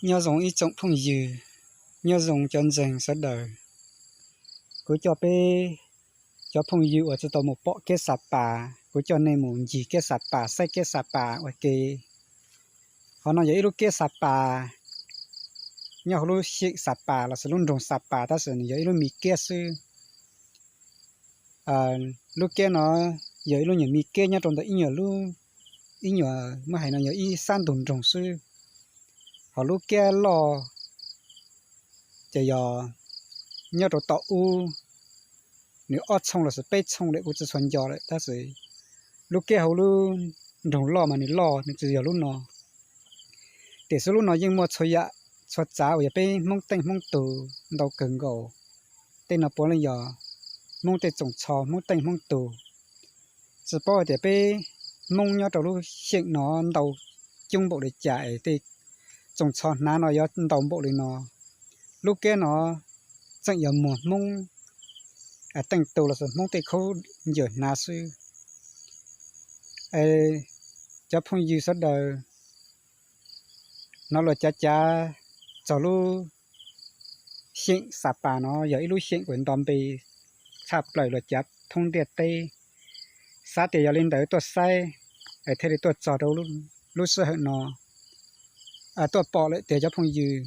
Nyob zoo ib tsoom phooj ywg, nyob zoo cov ntseeg sawv daws. Kuv coj peb cov phooj ywg uas tsis tau mus pom kiab Xa Pas, kuv coj nej mus ncig kiab Xa Pas, saib kiab Xa Pas ua ke. Qhov no yog ib lub kiab Xa Pas, nyob hauv lub xyeem Xa Pas los sis lub nroog Xa Pas, tab sis nws yog ib lub me kiab xwb. Lub kiab no yog ib lub nyuag me kiab nyob rau ntawm ib nyuag lub, ib nyuag muab hais no yog ib sab ntug nroog xwb. Hos lub kiab loj ces yog nyob rau tom ub, nws ob txhooj los sis peb txhooj lawm kuv tsis txhua nco lawm, tab sis lub kiab hauv lub nroog loj mas nws loj, nws tsis yog lub no. Tiam sis lub no yeej muaj txhua yam txhua tsav uas yog peb Hmoob teej Hmoob tug ntau kawg nkaus. Tej no puav leej yog Hmoob tej tsoos txho, Hmoob teej Hmoob tug. Tsis paub hais tias peb Hmoob nyob rau lub xyeem no ntau coob npaum li cas es tej tsoos txho hnav no yuav ntau npaum li no. Lub kiab no tseem yog muag Hmoob teej tug los sis Hmoob tej khaub ncaws hnav xwb. Cov phooj ywg sawv daws, hnov luag cav cav txog lub xyeem Xa Pas no, yog ib lub xyeem uas nto npe tshaj plaws luag cav thoob ntiaj teb. Xav tias yog li ntawd tuaj saib, es thiaj li tuaj txog rau lub sij hawm no. Tuaj pom lawm tiag cov phooj ywg,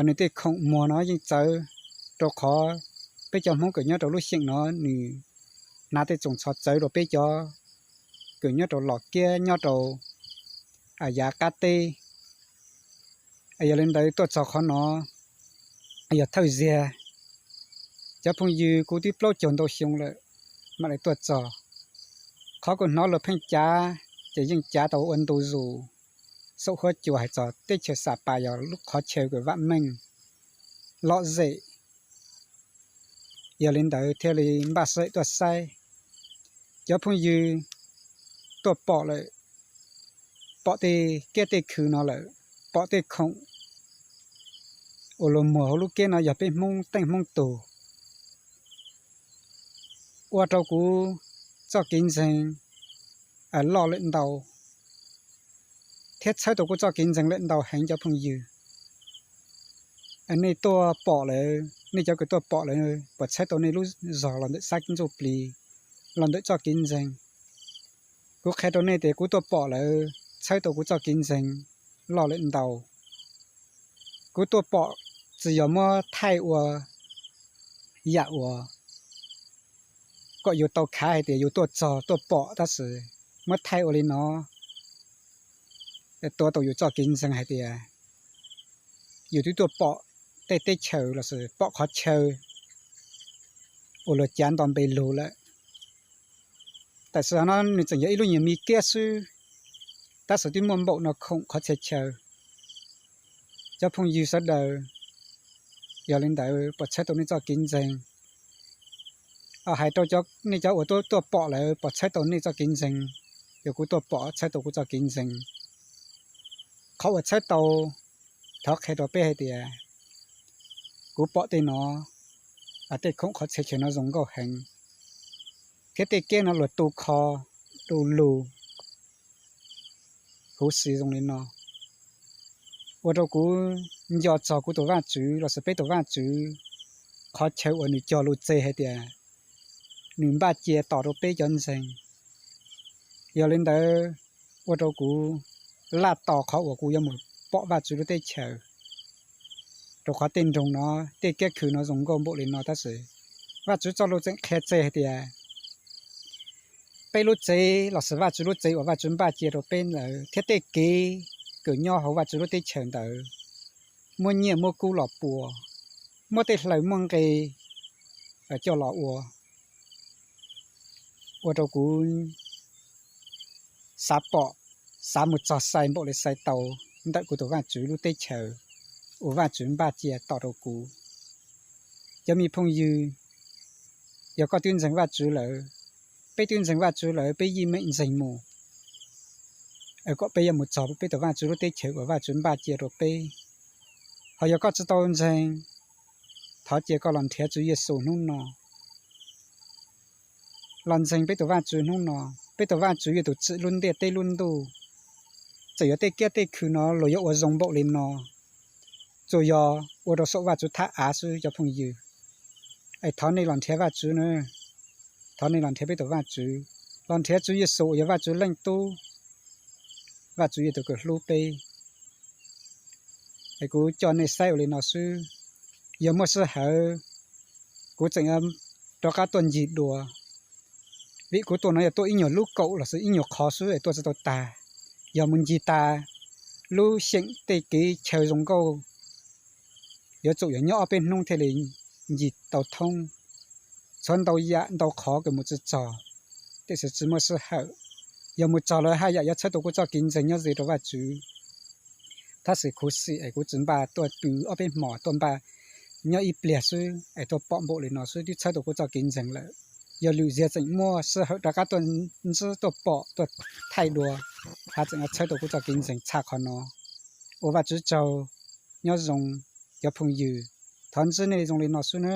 nws tej khoom muag no yeej txawv, rau qhov peb cov Hmoob kws nyob rau lub xyeem no nws hnav tej tsoos txho txawv rau peb cov kws nyob rau los kiab nyob rau yav qab teb. Yog li ntawd tuaj txog qhov no yog thawj zaug. Cov phooj ywg, kuv twb plaub caug ntau xyoo lawm mam li tuaj txog. Qhov kuv hnov luag pheej cav ces yeej cav tau ua ntu zus, xaum huab cua hais txog teb chaws Xa Pas yog lub qhov chaw kws vam meej lom zem. Yog li ntawd thiaj li npaj siab tuaj saib. Cov phooj ywg, tuaj pom lawm, pom tej kiab tej khw no lawm, pom tej khoom uas luag muag hauv lub kiab no yog peb Hmoob teej Hmoob tug, ua rau kuv txoj kev ntseeg loj lawm ntau, thiab txhawb tau kuv txoj kev ntseeg lawm ntau heev cov phooj ywg. Nej tuaj pom lawm, nej cov kws tuaj pom lawm puas txhawb tau nej lub zog los ntawm sab ntsuj plig, los ntawm txoj kev ntseeg? Kuv qhia rau nej tias kuv tuaj pom lawm txhawb tau kuv txoj kev ntseeg loj lawm ntau. Kuv tuaj pom tsis yog muab thaij ua yam uas kom yus tau khav hais tias yus tuaj txog tuaj pom, tab sis muab thaij ua li no tuav tau yus txoj kev ntseeg hais tias yus twb tuaj pom tej teb chaws los sis pom qhov chaw uas luag cav nto npe lug lawm. Tam sim no nws tseem yog ib lub nyuag me kiab xwb, tab sis twb muaj npaum no khoom qhov txhia chaw. Cov phooj ywg sawv daws, yog li ntawd puas txhawb tau nej txoj kev ntseeg? Hais rau nej cov uas tuaj pom lawm puas txhawb tau nej txoj kev ntseeg? Yog kuv tuaj pom txhawb tau kuv txoj kev ntseeg. Qhov uas txhawb tau, thov qhia rau peb hais tias kuv pom tej no, tej khoom qhov txhia chaw no zoo nkauj heev, thiab tej kiab no luag tu kho, tu lug huv si zoo li no, ua rau kuv nco txog kuv tus Vajtswv los sis peb tus Vajtswv qhov chaw uas nws cog lus txeg hais tias nws npaj cia tos rau peb cov ntseeg. Yog li ntawd, ua rau kuv laj tos qhov uas kuv yuav mus pom Vajtswv lub teb chaws, rau qhov tej nroog no, tej kiab khw no zoo nkauj npaum li no, tab sis Vajtswv txoj lus tseem qhia txeg hais tias peb lub tsev los sis Vajtswv lub tsev uas Vajtswv npaj cia rau peb ntawd thiab tej kev kws nyob hauv Vajtswv lub teb chaws ntawd muab nyiaj muab kub los pua, muab tej hlaws muaj nqe coj los ua. Ua rau kuv xav pom, xav mus txog sai npaum li sai tau ntawm kuv tus Vajtswv lub teb chaws uas Vajtswv npaj cia tos rau kuv. Cov me phooj ywg, yog koj twb ntseeg Vajtswv lawm, peb twb ntseeg Vajtswv lawm, peb yeej meem ntseeg mus, kom peb yuav mus txog peb tus Vajtswv lub teb chaws uas Vajtswv npaj cia rau peb. Hos yog koj tsis tau ntseeg, thov cia koj los nrhiav Tswv Yexus hnub no, los ntseeg peb tus Vajtswv hnub no. Peb tus Vajtswv yog tus tsim lub ntiaj teb lub ntuj, txawm yog tej kiab tej khw no los yuav ua zoo npaum li no, tsuas yog ua rau saum Vajtswv thaj av xwb cov phooj ywg. Es thov nej los nrhiav Vajtswv na, thov nej los nrhiav peb tus Vajtswv, los nrhiav Tswv Yexus uas yog Vajtswv Leej Tub, Vajtswv yog tus kws hlub peb. Es kuv coj nej saib ua li no xwb, yog muaj sij hawm kuv tseem rov qab tuaj ncig dua, vim kuv tuaj no yog tuaj ib nyuag lub kaum los sis ib nyuag qhov xwb es tuaj tsis tau tag. Yog mus ncig tas lub xyeem tej kev chaw zoo nkauj, yuav tsum yog nyob ob peb hnub thiaj li ncig tau thoob. Tshuav ntau yam ntau qhov kws mus tsis txog, tiam sis tsis muaj sij hawm. Yog mus txog lawm haj yam yuav txhawb tau kuv txoj kev ntseeg nyob ze rau Vajtswv. Tab sis khuv xim es kuv tsis npaj tuaj pw ob peb hmos, tuaj npaj nyob ib pliag xwb es tuaj pom npaum li no xwb twb txhawb tau kuv txoj kev ntseeg lawm. Yog lwm zaug tseem muaj sij hawm rov qab tuaj ntsib tuaj pom tuaj thaij dua, haj tseem yuav txhawb tau kuv txoj kev ntseeg tshaj qhov no. Ua Vajtswv tsaug, nyob zoo cov phooj ywg, thov ntsib nej zoo li no xwb na.